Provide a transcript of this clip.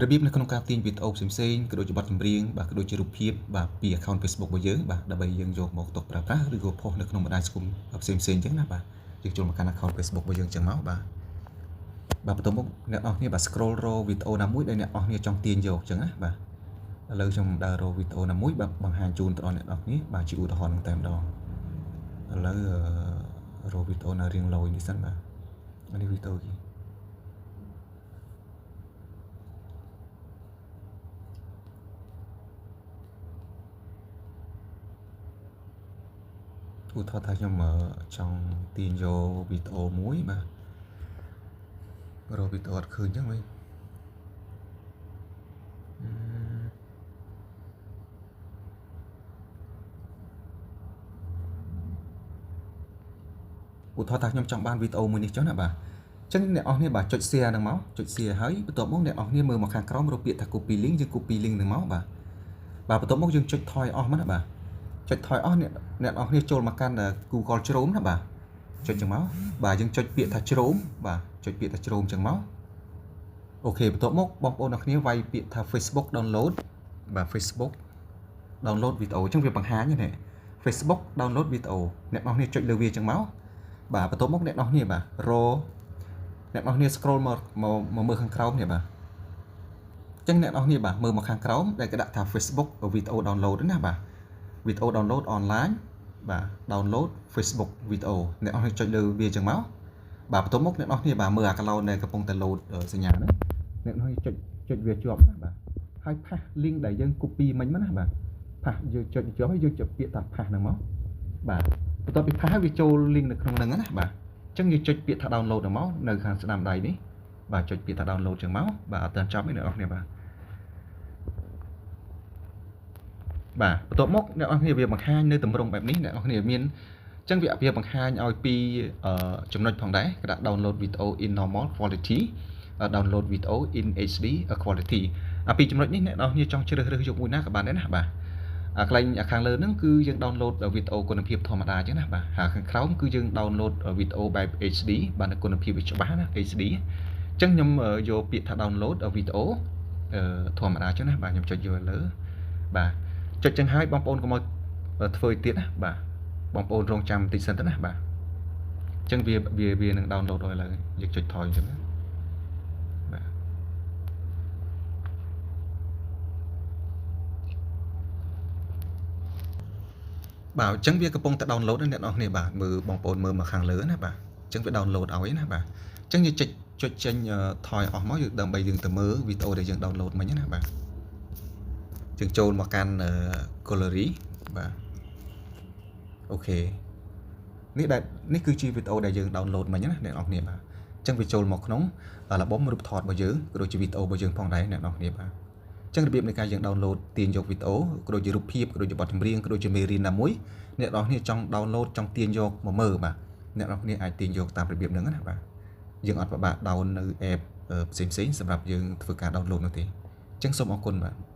របៀបនៅក្នុងការទាញវីដេអូផ្សេងៗក៏ដូចជាបទចម្រៀងបាទក៏ដូចជារូបភាពបាទពី account Facebook របស់យើងបាទដើម្បីយើងយកមកទុកប្រើប្រាស់ឬក៏ផុសនៅក្នុងបណ្ដាញសង្គមផ្សេងៗអញ្ចឹងណាបាទយើងចូលមកកាន់ account Facebook របស់យើងអញ្ចឹងមកបាទបាទបន្ទាប់មកអ្នកនរគ្នាបាទ scroll រកវីដេអូណាមួយដែលអ្នកនរគ្នាចង់ទាញយកអញ្ចឹងណាបាទឥឡូវខ្ញុំដើររកវីដេអូណាមួយបាទបង្ហាញជូនទៅដល់អ្នកនរគ្នាបាទជាឧទាហរណ៍នឹងតែម្ដងឥឡូវរកវីដេអូណារៀងឡយនេះសិនបាទនេះវីដេអូគេឧទាហរណ៍ថាខ្ញុំចង់ទាញយកវីដេអូមួយបាទរកវីដេអូអត់ឃើញអញ្ចឹងវិញឧទាហរណ៍ថាខ្ញុំចង់បានវីដេអូមួយនេះចុះណាបាទអញ្ចឹងអ្នកនរគ្នាបាទចុច share ហ្នឹងមកចុច share ហើយបន្ទាប់មកអ្នកនរគ្នាមើលមកខាងក្រោមរកពាក្យថា copy link យើង copy link ហ្នឹងមកបាទបាទបន្ទាប់មកយើងចុចថយអស់មកណាបាទចុចថយអស់អ្នកអ្នកនរគ្នាចូលមកកាន់ Google Chrome ណាបាទចុចចឹងមកបាទយើងចុចពាក្យថា Chrome បាទចុចពាក្យថា Chrome ចឹងមក OK បន្ទាប់មកបងប្អូនអ្នកគ្នាវាយពាក្យថា Facebook download បាទ Facebook download វីដេអូអញ្ចឹងវាបង្ហាញនេះ Facebook download វីដេអូអ្នកនរគ្នាចុចលើវាចឹងមកបាទបន្ទាប់មកអ្នកនរគ្នាបាទរអ្នកនរគ្នា scroll មកមកមើលខាងក្រោមនេះបាទអញ្ចឹងអ្នកនរគ្នាបាទមើលមកខាងក្រោមដែលគេដាក់ថា Facebook video download ណាបាទ video download online បាទ download Facebook video អ្នកនរគ្នាចុចលើវាចឹងមកបាទបន្ទាប់មកអ្នកនរគ្នាបាទមើលអាកឡោនដែលកំពុងតែ load សញ្ញាហ្នឹងអ្នកនរគ្នាចុចចុចវាជាប់ណាបាទហើយ paste link ដែលយើង copy មិញមកណាបាទ paste យើងចុចជាប់ហើយយើងចុចពាក្យថា paste ហ្នឹងមកបាទបន្ទាប់ពី paste ហើយវាចូល link នៅក្នុងហ្នឹងណាបាទអញ្ចឹងយើងចុចពាក្យថា download ហ្នឹងមកនៅខាងស្ដាំដៃនេះបាទចុចពាក្យថា download ចឹងមកបាទអត់ទាន់ចប់ទេអ្នកនរគ្នាបាទបាទបន្ទាប់មកអ្នកនរគ្នាវាបង្ហាញនៅទម្រង់បែបនេះអ្នកនរគ្នាមានអញ្ចឹងវាបង្ហាញឲ្យពីចំណុចផងដែរគេដាក់ download video in normal quality, download video in HD quality អាពីចំណុចនេះអ្នកនរគ្នាចង់ជ្រើសរើសយកមួយណាក៏បានដែរណាបាទអាកន្លែងខាងលើហ្នឹងគឺយើង download វីដេអូគុណភាពធម្មតាអញ្ចឹងណាបាទហើយខាងក្រោមគឺយើង download វីដេអូបែប HD បាទគុណភាពវាច្បាស់ណា HD អញ្ចឹងខ្ញុំយកពាក្យថា download វីដេអូធម្មតាអញ្ចឹងណាបាទខ្ញុំចុចយកលើបាទចុចចឹងហើយបងប្អូនកុំឲ្យធ្វើទៀតណាបាទបងប្អូនរងចាំបន្តិចសិនទៅណាបាទអញ្ចឹងវាវាវានឹង download ឲ្យឡើយយើងចុចថយអញ្ចឹងណាបាទបាទអញ្ចឹងវាកំពុងតែ download ណាអ្នកនរគ្នាបាទមើលបងប្អូនមើលមកខាងលើណាបាទអញ្ចឹងវា download ឲ្យណាបាទអញ្ចឹងយើងចុចចុចចេញថយអស់មកយើងដើម្បីយើងទៅមើលវីដេអូដែលយើង download មិញណាបាទយើងចូលមកកាន់ gallery បាទ OK នេះដែលនេះគឺជាវីដេអូដែលយើង download មិញណាអ្នកនរគ្នាបាទអញ្ចឹងវាចូលមកក្នុងអាល់ប៊ុមរូបថតរបស់យើងក៏ដូចជាវីដេអូរបស់យើងផងដែរអ្នកនរគ្នាបាទអញ្ចឹងរបៀបនៃការយើង download ទាញយកវីដេអូក៏ដូចជារូបភាពក៏ដូចជាបទចម្រៀងក៏ដូចជាមេរៀនណាមួយអ្នកនរគ្នាចង់ download ចង់ទាញយកមកមើលបាទអ្នកនរគ្នាអាចទាញយកតាមរបៀបហ្នឹងណាបាទយើងអត់ពិបាក down នៅ app ផ្សេងៗសម្រាប់យើងធ្វើការ download នោះទេអញ្ចឹងសូមអរគុណបាទ។